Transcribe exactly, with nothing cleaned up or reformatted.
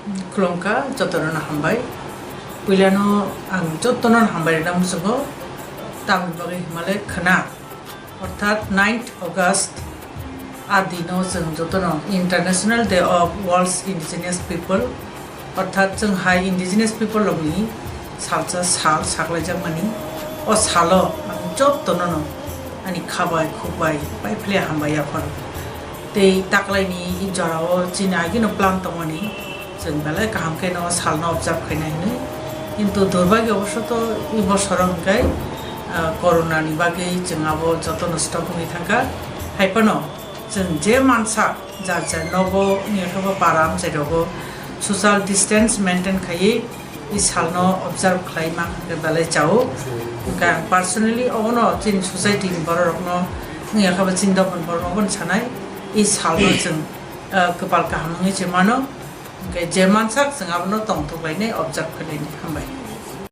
Khulumkha, jotono hambai. Puilano ang jotono hambai rwna muchungo, tamni bagwi himale khwna. Orthat ninth August a dino chwng jotono International Day of World's Indigenous People, orthat chwng hai indigenous people rokni salsa sal saklaijakmani. O salo ang jotono ani khabai khukbai pai phile hambai yaphano. Tei taklaini i jorao chini agino plan tongmani, chwng belai kaham khe no salno observe khaina hinwi. Kintu durbagyo boshoto i bosoro hwnkhe, ah, corona ni bagwi chwng abo jotono stop wngwi thangkha. Haiphano chwng je mansa jar jar nogo wngya khe bo para amchai rogo social distance maintain khaiwi i salno observe khlai ma hwnkhe belai chao. Hwnkhe ang personally obono chini society ni borok rokno wngya khe bo chini dophani borok rokno sanai i salno chwng, ah, kwpal kaham wngwi se mano. Hwnkhe je mansak chwng abono tongthok lainai, observe khlainai. Hambai.